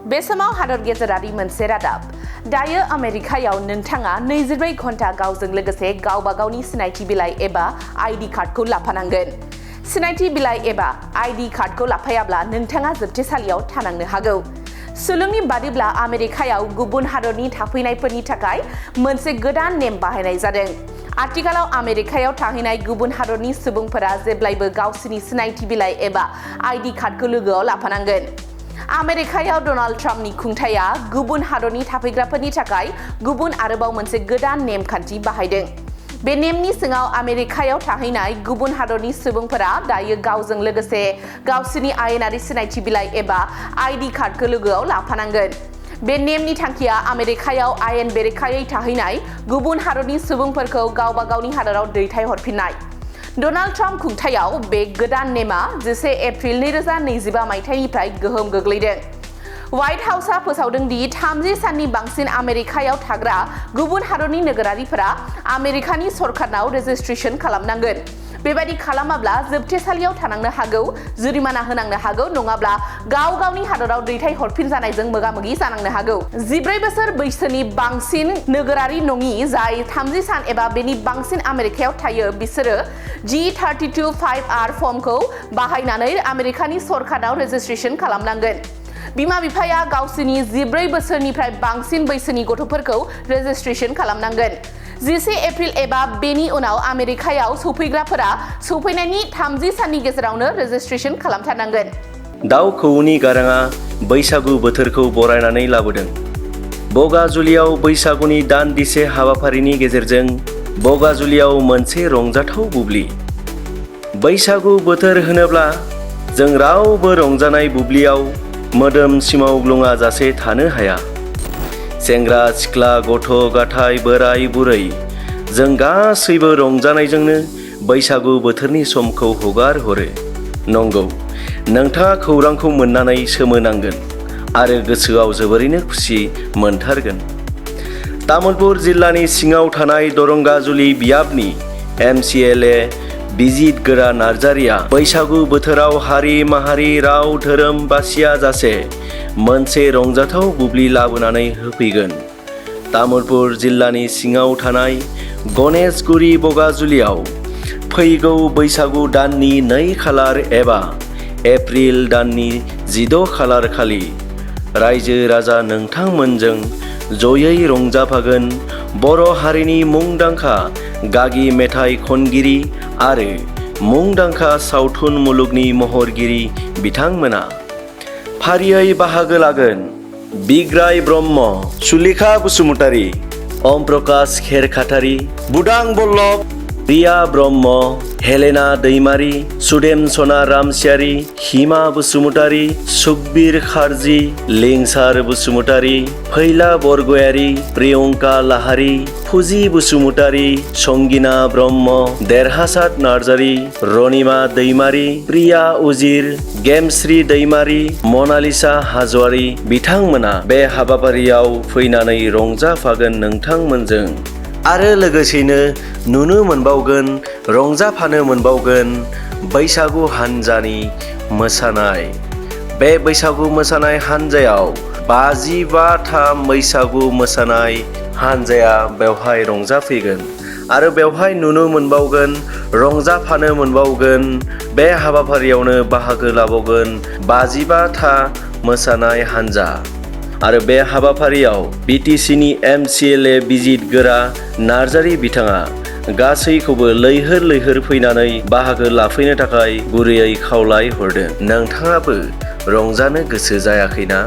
बे समाव हादर गेजेरारि मोनसे रादाब दायो आमेरिकायाव नोंथाङा 24 घन्टा गावजों लोगोसे गावबा गावनि सिनायथि बिलाइ एबा आईडी कार्डखौ लाफानांगोन। सिनायथि बिलाइ एबा आईडी कार्डखौ लाफायाब्ला नोंथाङा जोबथेसालियाव थानांनो हागौ। सुलुंनि बादिब्ला आमेरिकायाव गुबुन हादरनि थाफैनायफोरनि थाखाय मोनसे गोदान नेम बाहायनाय जादों। आथिखालाव आमेरिकायाव थाहैनाय गुबुन हादरनि सुबुंफोरा जेब्लायबो गावसिनि सिनायथि बिलाइ एबा आईडी कार्डखौ लोगोआव लाफानांगोन। आमेरिकायाव डनाल्ड ट्राम्पनि खुंथाया गुबुन हादरनि थाफैग्राफोरनि थाखाय गुबुन आरोबाव मोनसे गोदान नेमखान्थि बाहायदों। बे नेमनि सिङाव आमेरिकायाव थाहैनाय गुबुन हादरनि सुबुंफोरा दायो गावजों लोगोसे गावसिनि आयेनारि सिनायथि बिलाइ एबा आईडी कार्डखौ लोगोआव लाफानांगोन। बे नेमनि थांखिया आमेरिकायाव आयेन बेरेखायै थाहैनाय गुबुन हादरनि सुबुंफोरखौ गावबा गावनि हादराव दैथायहरफिननाय। डनाल्ड ट्राम्प खुंथायाव बे गोदान नेमा 10 एप्रिल 2025 मायथाइनिफ्राय गोहोम गोग्लैदों। व्हाइट हाउसआ फोसावदों दि 30 साननि बांसिन आमेरिकायाव थाग्रा गुबुन हादरनि नोगोरारिफोरा आमेरिकानि सरकारनाव रेजिस्ट्रेशन खालामनांगोन। बेबादि खालामाब्ला जोबथेसालियाव थानांनो हागौ, जुरिमाना होनांनो हागौ, नङाब्ला गाव गावनि हादराव दैथायहरफिनजानायजों मोगा-मोगि जानांनो हागौ। 14 बोसोर बैसोनि बांसिन नोगोरारि नङि जाय 30 सान एबा बेनि बांसिन आमेरिकायाव थायो बिसोरो G-32-5R फर्मखौ बाहायनानै आमेरिकानि सरकारनाव रेजिस्ट्रेशन खालामनांगोन। बिमा-बिफाया गावसिनि 14 बोसोरनिफ्राय बांसिन बैसोनि गथ'फोरखौ रेजिस्ट्रेशन खालामनांगोन। 10 एप्रिल एबा बेनि उनाव आमेरिकायाव सौफैग्राफोरा सौफैनायनि 30 साननि गेजेरावनो रेजिस्ट्रेशन खालामथारनांगोन। दाउ खौवौनि गाराङा बैसागु बोथोरखौ बरायनानै लाबोदों। बगाजुलियाव बैसागुनि दान्दिसे हाबाफारिनि गेजेरजों बगाजुलियाव मोनसे रंजाथाव बुब्लि। बैसागु बोथोर होनोब्ला जों रावबो रंजानाय बुब्लियाव मोदोम सिमावग्लुङा जासे थानो हाया। सेंग्रा सिख्ला गथ' गथाय बोराय बुरै जों गासैबो रंजानायजोंनो बैसागु बोथोरनि समखौ हगार हरो। नंगौ, नोंथाङा खौरांखौ मोननानै सोमोनांगोन आरो गोसोआव जोबोरैनो खुसि मोनथारगोन। तामुलपुर जिल्लानि सिङाव थानाय दरंगाजुलि बियाबनि MCLA बिजित गोरा नार्जारिया बैसागु बोथोराव हारि माहारि राव धोरोम बासिया जासे मोनसे रंजाथाव बुब्लि लाबोनानै होफैगोन। तामुलपुर जिल्लानि सिङाव थानाय गणेशगुरी बगाजुलियाव फैगौ बैसागु दाननि 2 खालार एबा एप्रिल दाननि 16 खालार खालि रायजो राजा नोंथांमोनजों जयै रंजाफागोन। बर' हारिनि मुंदांखा गागि मेथाइ खनगिरि आरो मुंदांखा सावथुन मुलुगनि महरगिरि बिथांमोना फारियै बाहागो लागोन। बिग्राय ब्रह्म, सुलेखा बसुमतारी, ओम प्रकाश खेरखातारि, बुदां बल्लभ, रिया ब्रह्म, हेलेना दैमारि, सुदेमसना रामसियारि, हिमा बसुमतारी, सुकबिर खारजि, लिंसार बसुमतारी, फैला बरगयारि, प्रियंका लाहारि, फुजि बसुमतारी, संगिना ब्रह्म, देरहासात नार्जारि, रनिमा दैमारि, प्रिया उजिर, गेमश्री दैमारि, मनालिसा हाजवारि बिथांमोना बे हाबाफारियाव फैनानै रंजाफागोन नोंथांमोनजों। आरो लोगोसेनो नुनो मोनबावगोन, रंजाफानो मोनबावगोन बैसागु हान्जानि मोसानाय। बे बैसागु मोसानाय हान्जायाव 55था बैसागु मोसानाय हान्जाया बेवहाय रंजाफैगोन आरो बेवहाय नुनो मोनबावगोन, रंजाफानो मोनबावगोन, बे हाबाफारियावनो बाहागो लाबावगोन 55था मोसानाय हान्जा। आरो बे हाबाफारियाव BTCनि MCLA बिजित गोरा नार्जारि बिथाङा गासैखौबो लैहोर लैहोर फैनानै बाहागो लाफैनो थाखाय गुरैयै खावलाय हरदों। नोंथाङाबो रंजानो गोसो जायाखैना?